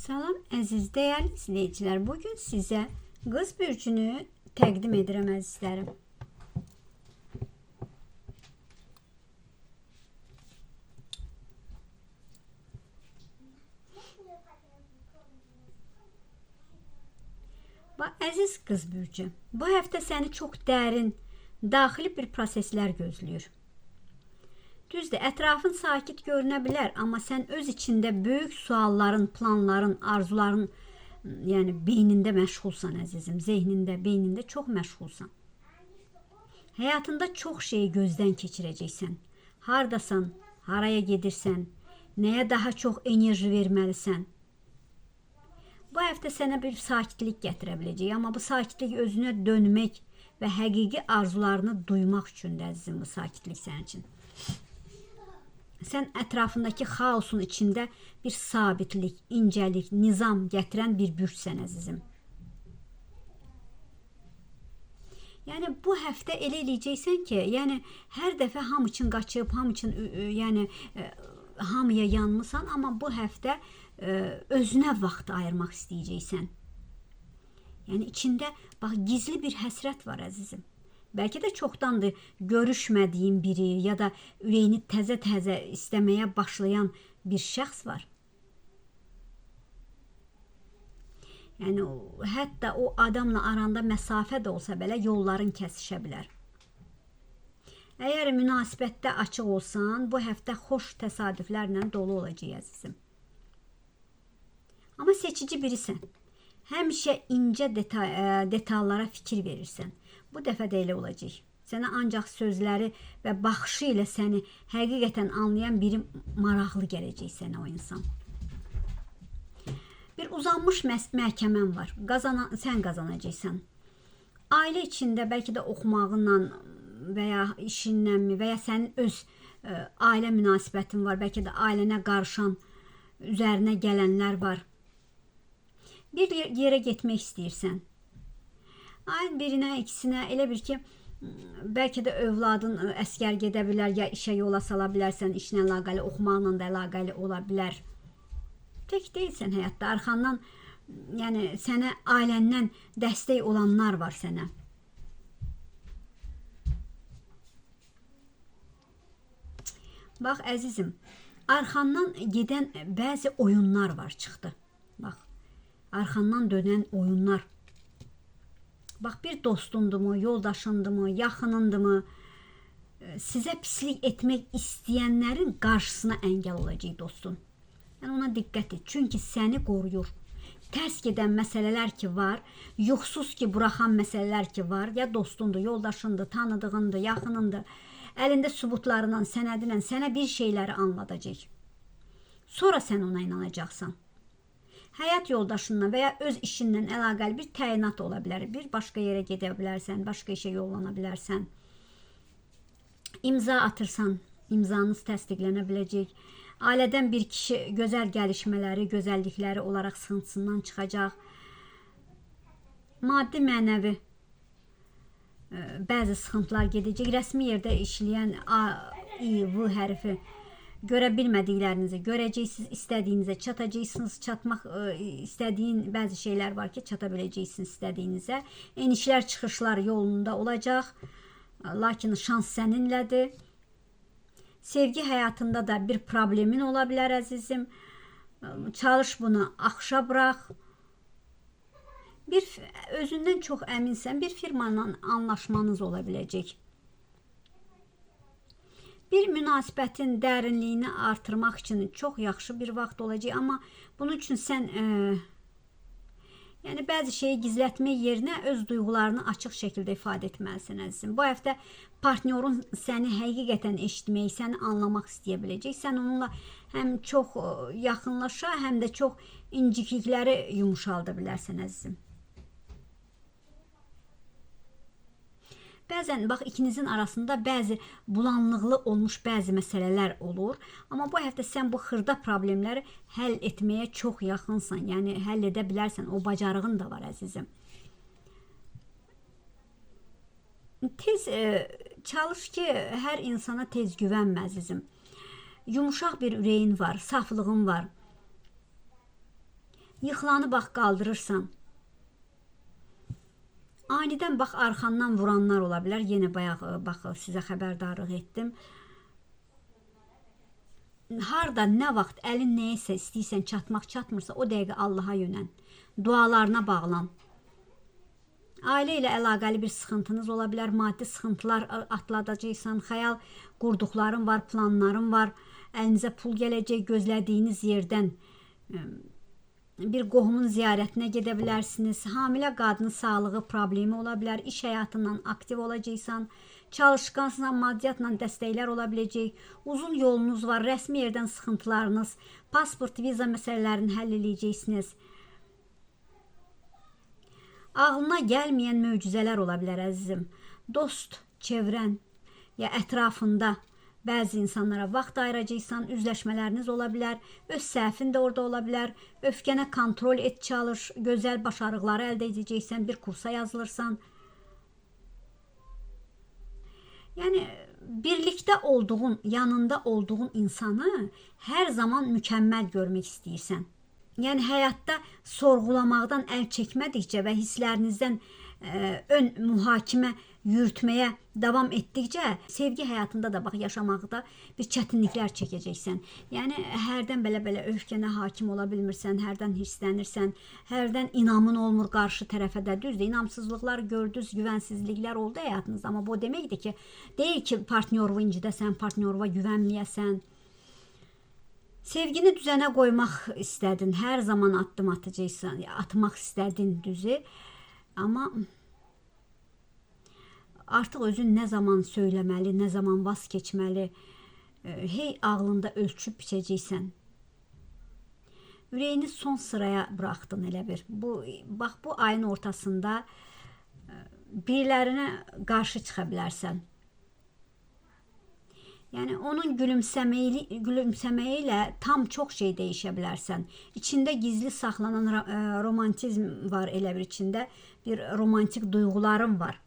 Salam əziz dəyərli izləyicilər. Bugün sizə Qız bürcünü təqdim edirəm əzizlərim. Bax, əziz Qız bürcü, bu həftə səni çox dərin, daxili bir proseslər gözləyir. Düzdür, ətrafın sakit görünə bilər, amma sən öz içində böyük sualların, planların, arzuların, yəni beynində məşğulsan əzizim, zehnində, beynində çox məşğulsan. Həyatında çox şeyi gözdən keçirəcəksən. Hardasan, haraya gedirsən, nəyə daha çox enerji verməlisən. Bu həftə sənə bir sakitlik gətirə biləcək, amma bu sakitlik özünə dönmək və həqiqi arzularını duymaq üçündür əzizim, bu sakitlik sənin üçün. Sən ətrafındakı xaosun içində bir sabitlik, incəlik, nizam gətirən bir bürcsən əzizim. Yəni bu həftə elə eləyəcəksən ki, yəni hər dəfə hamı üçün qaçıb, hamı üçün yəni hamıya yanmısan, amma bu həftə özünə vaxt ayırmaq istəyəcəksən. Yəni içində bax gizli bir həsrət var əzizim. Bəlkə də çoxdandır görüşmədiyin biri ya da ürəyini təzə-təzə istəməyə başlayan bir şəxs var. Yəni hətta o adamla aranda məsafə də olsa belə yolların kəsişə bilər. Əgər münasibətdə açıq olsan, bu həftə xoş təsadüflərlə dolu olacaq əzizim. Amma seçici birisən. Həmişə incə detallara fikir verirsən. Bu dəfə də elə olacaq. Sənə ancaq sözləri və baxışı ilə səni həqiqətən anlayan biri maraqlı gələcək sənə o insan. Bir uzanmış məhkəmən var. Sən qazanacaqsan. Ailə içində bəlkə də oxumağınla və ya işinlənmi və ya sənin öz ailə münasibətin var. Bəlkə də ailənə qarışan, üzərinə gələnlər var. Bir yerə getmək istəyirsən. Ayın birinə, ikisinə elə bir ki, bəlkə də övladın əskər gedə bilər, ya işə yola sala bilərsən, işlə əlaqəli, oxumaqla da əlaqəli ola bilər. Tək deyilsən həyatda, arxandan, yəni sənə ailəndən dəstək olanlar var sənə. Bax, əzizim, arxandan gedən bəzi oyunlar var, çıxdı. Bax, arxandan dönən oyunlar. Bax, bir dostundurmu, yoldaşındırmı, yaxınındırmı, sizə pislik etmək istəyənlərin qarşısına əngəl olacaq dostun. Yəni ona diqqət et, çünki səni qoruyur. Tərs gedən məsələlər ki var, yuxsuz ki buraxan məsələlər ki var, ya dostundur, yoldaşındır, tanıdığındır, yaxınındır, əlində sübutlarla, sənədinlə sənə bir şeyləri anladacaq. Sonra sən ona inanacaqsan. Həyat yoldaşınla və ya öz işinlə əlaqəli bir təyinat ola bilər. Bir başqa yerə gedə bilərsən, başqa işə yollana bilərsən. İmza atırsan, imzanız təsdiqlənə biləcək. Ailədən bir kişi gözəl gəlişmələri, gözəllikləri olaraq sıxıntısından çıxacaq. Maddi, mənəvi bəzi sıxıntılar gedəcək. Rəsmi yerdə işləyən A, I, V hərfi görə bilmədiklərinizi görəcəksiniz, istədiyinizə çatacaqsınız, çatmaq istədiyin bəzi şeylər var ki, çata biləcəksiniz istədiyinizə. Enişlər, çıxışlar yolunda olacaq, lakin şans səninlədir. Sevgi həyatında da bir problemin ola bilər əzizim. Çalış bunu axışa bırax. Bir özündən çox əminsən, bir firmanla anlaşmanız ola biləcək. Bir münasibətin dərinliyini artırmaq üçün çox yaxşı bir vaxt olacaq, amma bunun üçün sən yəni bəzi şeyi gizlətmək yerinə öz duyğularını açıq şəkildə ifadə etməlisən əzizim. Bu həftə partnyorun səni həqiqətən eşitmək, səni anlamaq istəyə biləcək. Sən onunla həm çox yaxınlaşa, həm də çox inciklikləri yumuşalda bilərsən əzizim. Bəzən bax ikinizin arasında bəzi bulanlıqlı olmuş bəzi məsələlər olur. Amma bu həftə sən bu xırda problemləri həll etməyə çox yaxınsan. Yəni həll edə bilərsən. O bacarığın da var əzizim. Tez çalış ki, hər insana tez güvənmə əzizim. Yumuşaq bir ürəyin var, saflığın var. Yıxılanı bax qaldırırsan. Anidən bax arxandan vuranlar ola bilər. Yenə bayaq bax sizə xəbərdarlıq etdim. Harda, nə vaxt əlin nəyəsə istəyirsən çatmaq çatmırsa, o dəqiqə Allaha yönən, dualarına bağlan. Ailə ilə əlaqəli bir sıxıntınız ola bilər, maddi sıxıntılar atladacaqsan, xəyal qurduqların var, planların var, əlinizə pul gələcək, gözlədiyiniz yerdən bir qohumun ziyarətinə gedə bilərsiniz. Hamilə qadının sağlığı problemi ola bilər, iş həyatından aktiv olacaqsan, çalışqansan, maddiyyatla dəstəklər ola biləcək, uzun yolunuz var, rəsmi yerdən sıxıntılarınız, pasport, viza məsələlərini həll eləyəcəksiniz. Ağlına gəlməyən möcüzələr ola bilər əzizim. Dost, çevrən ya ətrafında bəzi insanlara vaxt ayıracaqsan, üzləşmələriniz ola bilər, öz səhvin də orada ola bilər. Öfkənə kontrol et, çalış, gözəl başarıqları əldə edəcəksən, bir kursa yazılırsan. Yəni birlikdə olduğun, yanında olduğun insanı hər zaman mükəmməl görmək istəyirsən. Yəni həyatda sorğulamaqdan əl çəkmədikcə və hisslərinizdən ön mühakimə yürütməyə davam etdikcə sevgi həyatında da bax yaşamaqda bir çətinliklər çəkəcəksən. Yəni hərdən belə-belə öfkənə hakim ola bilmirsən, hərdən hirslənirsən, hərdən inamın olmur qarşı tərəfə də. Düzdür, inamsızlıqlar gördünüz, güvənsizliklər oldu həyatınızda, amma bu deməkdir ki, deyil ki partnyoru incidəsən, partnyoruna güvənməyəsən. Sevgini düzənə qoymaq istədin, hər zaman addım atacaqsan, atmaq istədin düzü. Amma artıq özün nə zaman söyləməli, nə zaman vaz keçməli, hey ağlında ölçüb biçəcəksən. Ürəyini son sıraya buraxdın elə bir. Bax bu ayın ortasında birilərinə qarşı çıxa bilərsən. Yəni onun gülümsəməyi ilə tam çox şey dəyişə bilərsən. İçində gizli saxlanan romantizm var elə bir içində. Bir romantik duyğuların var.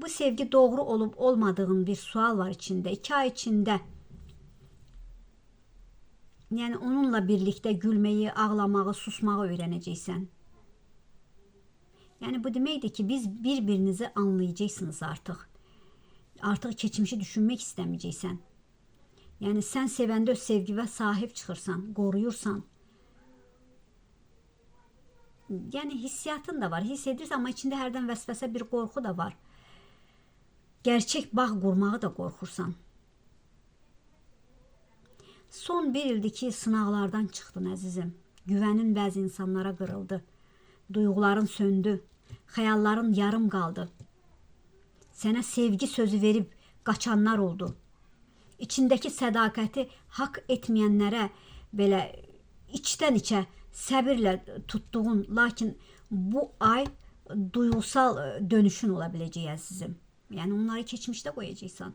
Bu sevgi doğru olub olmadığın bir sual var içində. 2 ay içində. Yəni onunla birlikdə gülməyi, ağlamağı, susmağı öyrənəcəksən. Yəni bu deməkdir ki, biz bir-birinizi anlayacaqsınız artıq. Artıq keçmişi düşünmək istəməyəcəksən. Yəni sən sevəndə öz sevgivə sahib çıxırsan, qoruyursan. Yəni hissiyatın da var, hiss edirsən, amma içində hərdən vəsvəsə bir qorxu da var. Gerçək bağ qurmağı da qorxursan. Son bir ildir ki, sınaqlardan çıxdın əzizim. Güvənin bəzi insanlara qırıldı. Duyğuların söndü. Xəyalların yarım qaldı. Sənə sevgi sözü verib qaçanlar oldu. İçindəki sədaqəti haqq etməyənlərə belə içdən içə səbirlə tutduğun, lakin bu ay duyğusal dönüşün ola biləcək əzizim. Yəni onları keçmişdə qoyacaqsan.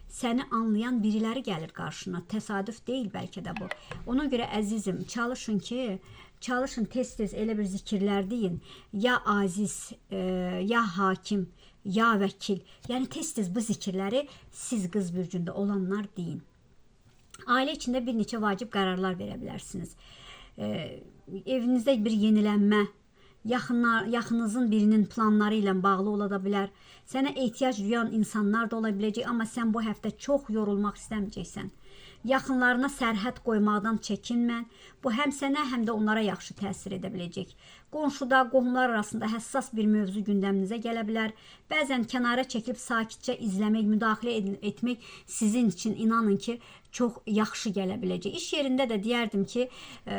Səni anlayan biriləri gəlir qarşına. Təsadüf deyil bəlkə də bu. Ona görə əzizim, çalışın ki, çalışın tez-tez elə bir zikirlər deyin. Ya aziz, ya hakim, ya vəkil. Yəni tez-tez bu zikirləri siz qız bürcündə olanlar deyin. Ailə içində bir neçə vacib qərarlar verə bilərsiniz. Evinizdə bir yenilənmə, yaxınınızın birinin planları ilə bağlı ola da bilər. Sənə ehtiyac duyan insanlar da ola biləcək, amma sən bu həftə çox yorulmaq istəməyəcəksən. Yaxınlarına sərhəd qoymaqdan çəkinmə. Bu həm sənə, həm də onlara yaxşı təsir edə biləcək. Qonşuda, qohumlar arasında həssas bir mövzu gündəminizə gələ bilər. Bəzən kənara çəkilib sakitcə izləmək, müdaxilə etmək sizin üçün inanın ki, çox yaxşı gələ biləcək. İş yerində də deyərdim ki,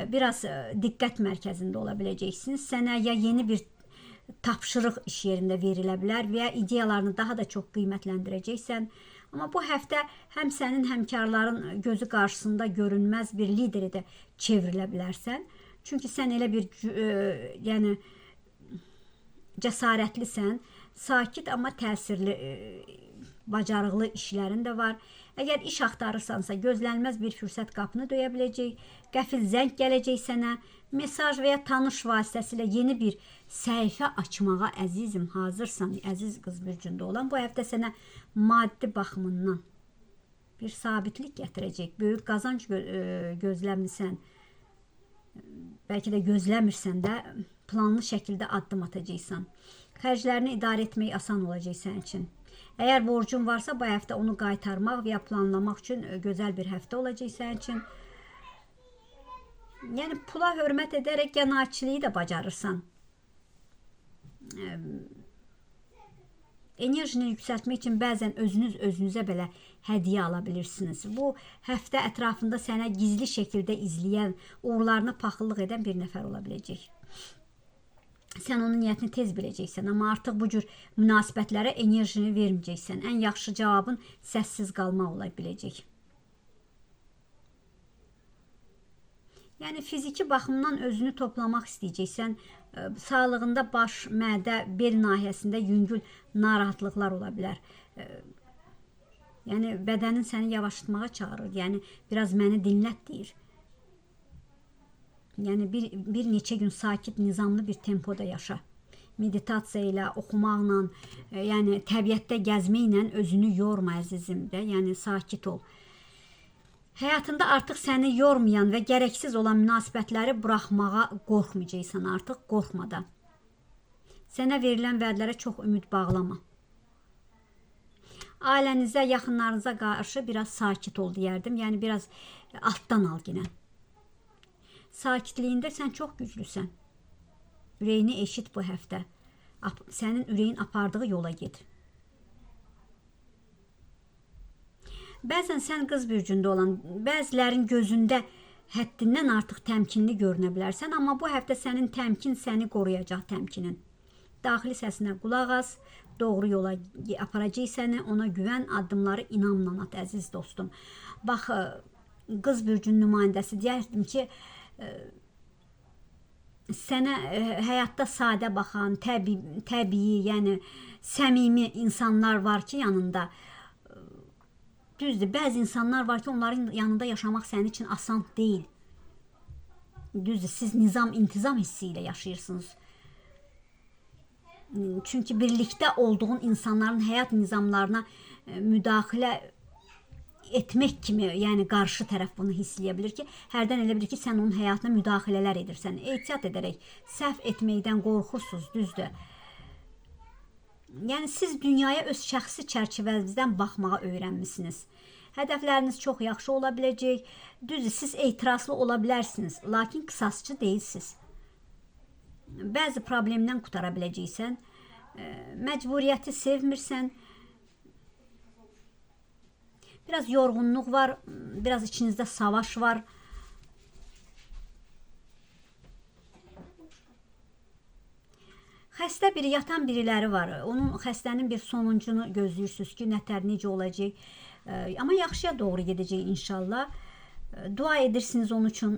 biraz diqqət mərkəzində ola biləcəksiniz. Sənə ya yeni bir tapşırıq iş yerində verilə bilər və ya ideyalarını daha da çox qiymətləndirəcəksən. Amma bu həftə həm sənin həmkarların gözü qarşısında görünməz bir liderə də çevrilə bilərsən. Çünki sən elə bir yəni cəsarətlisən, sakit amma təsirli, bacarıqlı işlərin də var. Əgər iş axtarırsansa, gözlənilməz bir fürsət qapını döyə biləcək, qəfil zəng gələcək sənə, mesaj və ya tanış vasitəsilə yeni bir səhifə açmağa əzizim, hazırsan, əziz qız bürcündə olan bu həftə sənə maddi baxımından bir sabitlik gətirəcək, böyük qazanc gözləmisən. Bəlkə də gözləmirsən də, planlı şəkildə addım atacaqsan. Xərclərini idarə etmək asan olacaq sənin üçün. Əgər borcun varsa, bu həftə onu qaytarmaq və ya planlamaq üçün gözəl bir həftə olacaq sənin üçün. Yəni pula hörmət edərək qənaətçiliyi də bacarırsan. Enerjini yüksəltmək üçün bəzən özünüz özünüzə belə hədiyyə ala bilirsiniz. Bu həftə ətrafında sənə gizli şəkildə izləyən, uğurlarına paxıllıq edən bir nəfər ola biləcək. Sən onun niyyətini tez biləcəksən, amma artıq bu cür münasibətlərə enerjini verməyəcəksən. Ən yaxşı cavabın səssiz qalmaq ola biləcək. Yəni fiziki baxımdan özünü toplamaq istəyəcəksən. Sağlığında baş, mədə, bel nahiyəsində yüngül narahatlıqlar ola bilər. Yəni bədənin səni yavaşlatmağa çağırır. Yəni biraz məni dinlət deyir. Yəni bir neçə gün sakit, nizamlı bir tempoda yaşa. Meditasiya ilə, oxumaqla, yəni təbiətdə gəzməklə özünü yorma əzizim də. Yəni sakit ol. Həyatında artıq səni yormayan və gərəksiz olan münasibətləri buraxmağa qorxmayacaqsan artıq, qorxma da. Sənə verilən vədlərə çox ümid bağlama. Ailənizə, yaxınlarınıza qarşı biraz sakit ol deyərdim. Yəni biraz altdan al yenə. Sakitliyində sən çox güclüsən. Ürəyini eşit bu həftə. Sənin ürəyin apardığı yola get. Bəzən sən qız bürcündə olan, bəzilərin gözündə həddindən artıq təmkinli görünə bilərsən, amma bu həftə sənin təmkin səni qoruyacaq təmkinin. Daxili səsinə qulaq as, doğru yola aparacaq səni, ona güvən, addımları inamla at, əziz dostum. Bax, qız bürcünün nümayəndəsi deyərdim ki, sənə həyatda sadə baxan, təbii, yəni səmimi insanlar var ki, yanında. Düzdür, bəzi insanlar var ki, onların yanında yaşamaq sənin üçün asan deyil. Düzdür, siz nizam, intizam hissi ilə yaşayırsınız. Çünki birlikdə olduğun insanların həyat nizamlarına müdaxilə etmək kimi, yəni qarşı tərəf bunu hiss eləyə bilir ki, hərdən elə bilir ki, sən onun həyatına müdaxilələr edirsən. Ehtiyat edərək səhv etməkdən qorxursunuz, düzdür. Yəni siz dünyaya öz şəxsi çərçivənizdən baxmağa öyrənmisiniz. Hədəfləriniz çox yaxşı ola biləcək. Düzdür, siz etirazlı ola bilərsiniz, lakin qisasçı deyilsiniz. Bəzi problemdən qutara biləcəksən. Məcburiyyəti sevmirsən. Biraz yorğunluq var, biraz içinizdə savaş var. Xəstə biri, yatan biriləri var. Onun xəstənin bir sonuncunu gözləyirsiniz ki, nətər, necə olacaq. Amma yaxşıya doğru gedəcək inşallah. Dua edirsiniz onun üçün.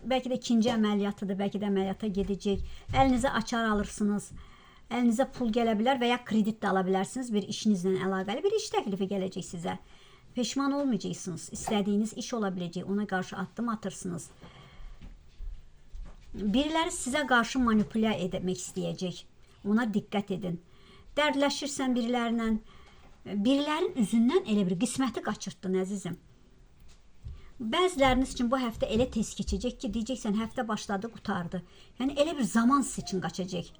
Bəlkə də ikinci əməliyyatıdır, bəlkə də əməliyyata gedəcək. Əlinizə açar alırsınız. Əlinizə pul gələ bilər və ya kredit də ala bilərsiniz. Bir işinizlə əlaqəli bir iş təklifi gələcək sizə. Peşman olmayacaqsınız. İstədiyiniz iş ola biləcək. Ona qarşı addım atırsınız. Biriləri sizə qarşı manipulyasiya etmək istəyəcək. Ona diqqət edin. Dərdləşirsən birilərlə, birilərin üzündən elə bir qisməti qaçırtdın əzizim. Bəziləriniz üçün bu həftə elə tez keçəcək ki, deyəcəksən həftə başladı, qurtardı. Yəni elə bir zaman sizin üçün qaçacaq.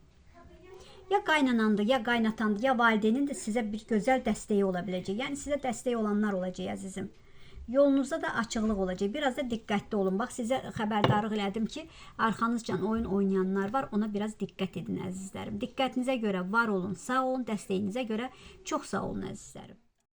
Ya qaynanandır, ya qaynatandır, ya valideynin də sizə bir gözəl dəstəyi ola biləcək. Yəni sizə dəstəyi olanlar olacaq əzizim. Yolunuzda da açıqlıq olacaq. Biraz da diqqətli olun. Bax, sizə xəbərdarlıq elədim ki, arxanızcan oyun oynayanlar var. Ona biraz diqqət edin əzizlərim. Diqqətinizə görə var olun, sağ olun. Dəstəyinizə görə çox sağ olun əzizlərim.